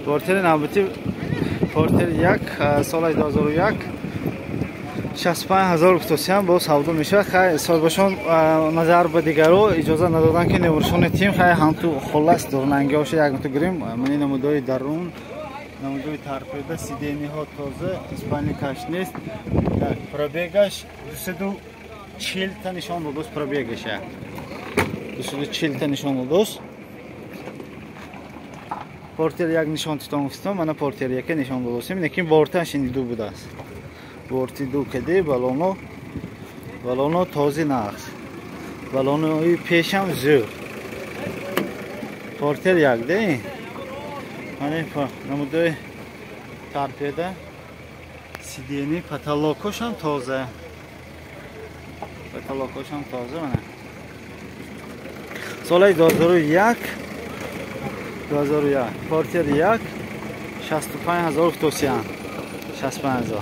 Портери навбати Портер 1, соли 2001, 65 000 гуфтосиям, бо савдо мешавад. Хай, соҳибашон назар ба дигаро иҷоза надоданд, ки немуршони тим. Хай, ҳамту холас дурнангиҳоша як муту гирим. Мани намудои дарун, намудои торпеда, сиденья ҳо тоза, спальник аш нест. Пробег аш 240 та нишон додост, пробег аша 240 та нишон додост. Портер як нишон титон гуфтам, мана Портер яке нишон додостем, лекин борташ ини ду будааст. Борти ду каде, балоно този нағз, балонои пешам зӯр. Портер як де, мана намудои торпеда, сиденья, потолок ошам тоза, потолок ошам тоза. Мана соли 2001, 2001, Портер як, 65 000 гуфтосиян, 65 000.